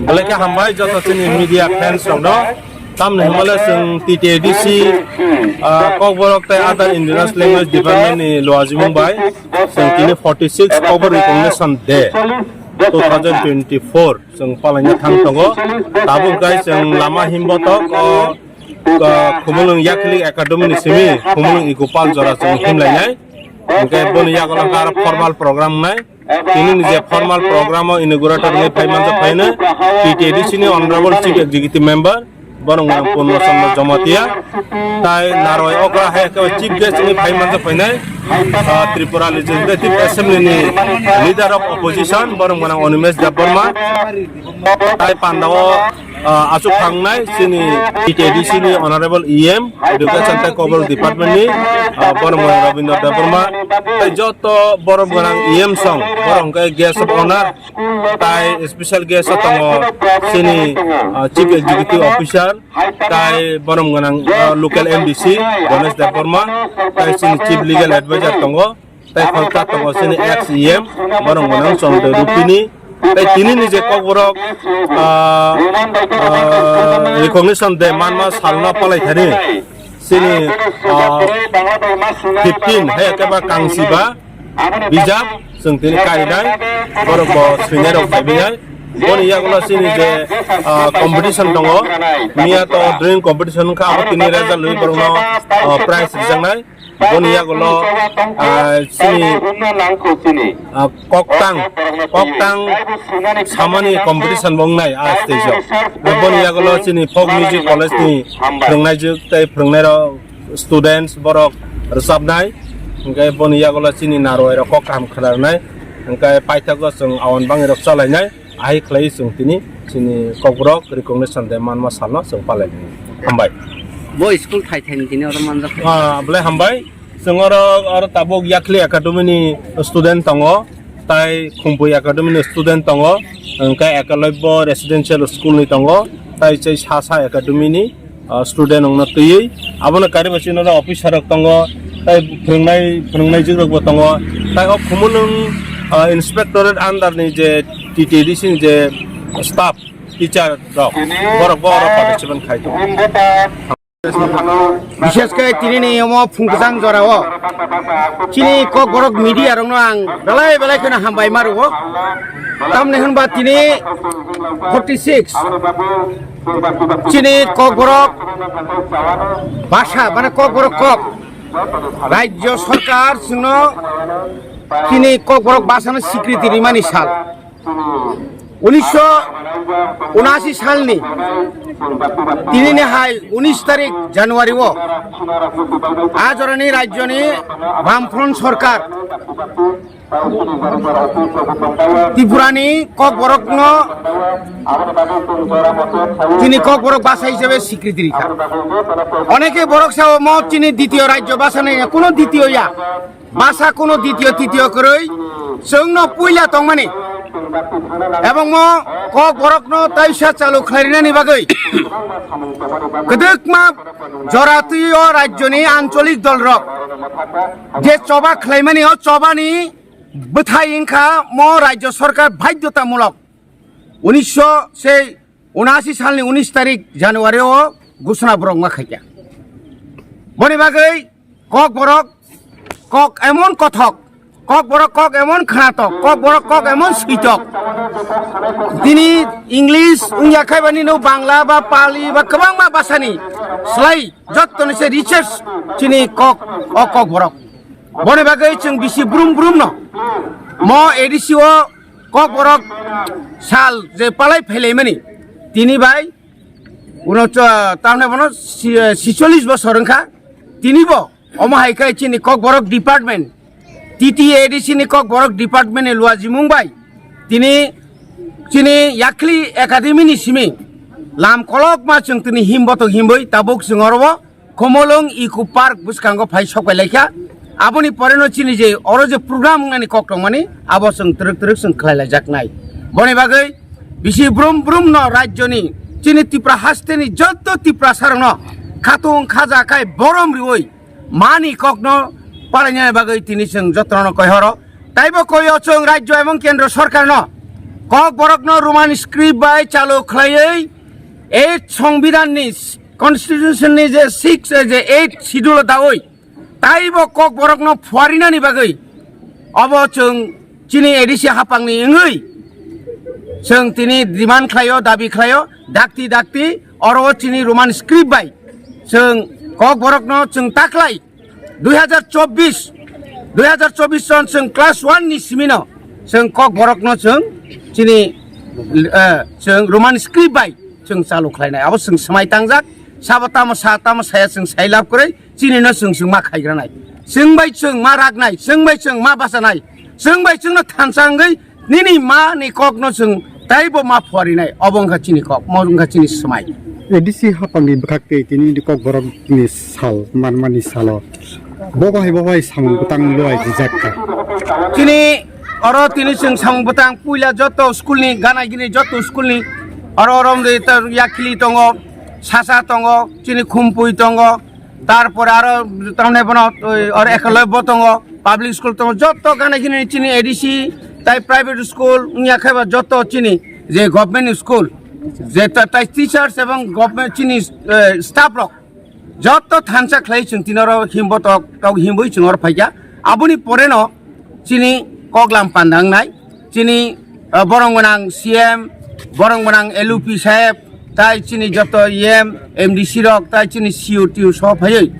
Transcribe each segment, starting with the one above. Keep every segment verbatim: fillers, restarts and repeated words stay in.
Belai khe hambai joto chini media fans rok no. Tamni hwnmale chwng T T A D C, ah, Kokborok tei other Indigenous Language Department ni luajimung bai chwng tini forty six Kokborok Recognition Day two thousand twenty-four chwng palaina thang tongo. Tabuk gai chwng lama himbotok o, ah, Khumulwng Yakhilik Academy ni simi Khumulwng Eco Park jora chwng himlainai. Hwnkhe boni yagulo hwnkhe aro formal program wngnai. Tini ni je formal program o inaugurator wngwi phai manjak phaino T T A D C ni Honorable Chief Executive Member, borok wngkha Purno Chandra Jamatia, tai narwai okra hai khe Chief Guest wngwi phai manjak phainai, ah, Tripura Legislative Assembly ni Leader of Opposition, borok wngkha Animesh Debbarma, tai pandao ah, aswk thangnai chini T T A D C ni Honorable E M Education tei Kokborok Department ni, ah, borok wngkha Rabindra Debbarma tei joto borok gwnang E M song, borok hwnkhe Guest of Honor tai Special Guest o tongo chini, ah, Chief Executive Officer tai borok gwnang, ah, Local M D C Ganesh Debbarma tai chini Chief Legal Advisor tongo. Tai khoroksa tongo chini ex E M, borok gwnang Chandra Rupini. Tai tini ni je Kokborok, ah, ah, Recognition Day manma salno palai thani chini, ah, fifteen hai khe ba kangsi ba bijap chwng tini kainai borok bo swinai rok phaibai. Boni yagulo chini je, ah, competition tongo, miya to drawing competition wngkha, abo tini result rwi borokno, ah, prize rijaknai. Boni yagulo, ah, chini, ah, koktang, koktang samani competition bo wngnai a stage o. Boni yagulo chini folk music college ni phwrwngnaijwk tei phwrwngnairok students borok rwchapnai. Hwnkhe boni yagulo chini narwai rok kok kaham khwnarwnai. Hwnkhe paithago chwng awan bangwi rok chalainai. Ahai khlai chwng tini chini Kokborok Recognition Day manma salno chwng palai di. Hambai. Bo school thai thai ni tini oro manjak. Ah, belai hambai. Chwng oro, oro tabuk Yakli Academy ni student tongo, tai Khumpui Academy ni student tongo, hwnkhe Ekalobya Residential School ni tongo, tai chai Sasa Academy ni ah, student wngna twiwi abono kariba chini officer rok tongo, tai phwrwngnai, phwrwngnaijwk rok bo tongo, tai o Khumulwng, ah, inspectorate under ni je T T A D C ni je staff, teacher rok, borok bo oro participant khai tongo. Bishesh khe tini ni omo phungkjang jora o chini Kokborok media rok no ang belai belai kheno hambai ma rwo, tamni hwnba tini forty six chini Kokborok basa, mane Kokborok kok, Rajya Sarkar chwngno chini Kokborok basano sikriti rimani sal. Unisho unashi salni tini ni hai unis tarik January o a jorani rajyoni Bamfront Sarkar Tripurani Kokborokno chini Kokborok basa hisabe sikriti rikha. Oneke borok sao mo chini ditiyo rajyo basa nai, kuno ditiyo ya. Basa kuno ditiyo titiyo kwrwi chwngno puila tongmani. Ebong mo Kokborokno taisa chalu khlainani bagwi kwdwkma jora twi o rajyoni ancholik dolrok je choba khlaimani, o chobani bwthai wngkha mo Rajya Sarkar badhyotamulok unisho sei unashi salni unis tarik January o ghosona borok wngma khaikha. Boni bagwi Kokborok kok emon kothok, Kokborok kok emon khnatok, Kokborok kok emon switok. Tini English wngya khai bani no Bangla ba Pali ba kwbangma bhasani slai jottoni se research chini kok o Kokborok. Boni bagwi chwng bisi brum brum no mo A D C o Kokborok sal je palai phailaimani tini bai uno cho-, tamne bono si-, sicholis bosor wngkha. Tini bo omo hai khe chini Kokborok department, T T A D C ni Kokborok department ni luajimung bai tini chini Yakhli Academy ni simi lam kolokma chwng tini himbotok himboi tabuk chwng oro o Khumulwng Eco Park bwskango phai sok pai laikha. Aboni pore no chini je oro je program wngnani kok tongmani abo chwng twrwk twrwk chwng khlai laijaknai. Boni bagwi bisi brum brum no rajyoni chini Tripura hasteni joto Tiprasa rokno khatung khaja khai borom riwi mani kokno palainani bagwi tini chwng jotono koihoro. Taibo koiyo chwng rajyo ebong kendro sorkarno Kokborokno Roman script bai chalu khlaiwi eight Songbidanni, Constitution ni je six, eh, je eight schedule o dawi taibo Kokborokno phuarinani bagwi obo chwng chini A D C hapangni wngwi chwng tini demand khlaio, dabi khlaio, dakti dakti oro chini Roman script bai chwng Kokborokno chwng taklai dui hazar chobbish, dui hazar chobbish son chwng class one ni simino chwng Kokborokno chwng chini, eh, chwng Roman script bai chwng chalu khlainai. Abo chwng swmai tangjak, sabo tamo sa, tamo saya chwng sai lab kwrwi, chini no chwng chwng ma khaigranai. Chwng bai chwng ma raknai, chwng bai chwng ma bachanai, chwng bai chwngno thansa wngwi nini ma ni kokno chwng taibo ma phuarinai. Obo wngkha chini kok, mo wngkha chini swmai. A D C hapangni bwkhak tei tini ni Kokborokni sal manmani salo bo bahai bo bahai samung bwtang luai rijak kha. Chini oro tini chwng samung bwtang puila joto school ni gana gini joto school ni oro oro wngwi ta Yakhli tongo, Sasa tongo, chini Khumpui tongo, tarpore aro tamne bono, oi, aro Ekalobya tongo, public school tongo, joto gana gini chini A D C tai private school wngya khaiba joto chini je government school je ta-, tai teachers ebong government chini, eh, staff rok joto thansa khlai chwng tini oro himbotok tok himbwi chwng oro phaikha. Aboni pore no chini koklam panda wngnai, chini, ah, borong gwnang C M, borong gwnang L U P saheb, tai chini joto E M, M D C rok, tai chini C O T O so phaiwi.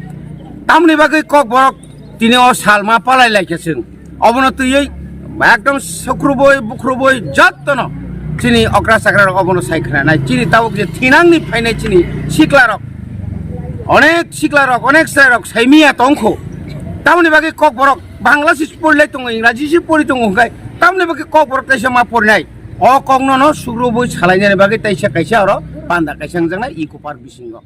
Tamoni bagwi Kokborok tini o salma palai laikha chwng. Obono twiwi ekdom sukrubui bukrubui jottono chini okra chakra rok obono sai khna nai. Chini tabuk je thinangni phainai chini sikla rok, onek sikla rok, onek chwrai rok sai miya tongkho. Tamoni bagwi Kokborok Bangla se pori lai tongo, Ingraji se pori tongo, hwnkhe tamoni bagwi Kokborok kaisa ma porinai. O kokno no sukrubui salainani bagwi taisa kaisa oro panda kaisa wngjaknai Eco Park bisingo.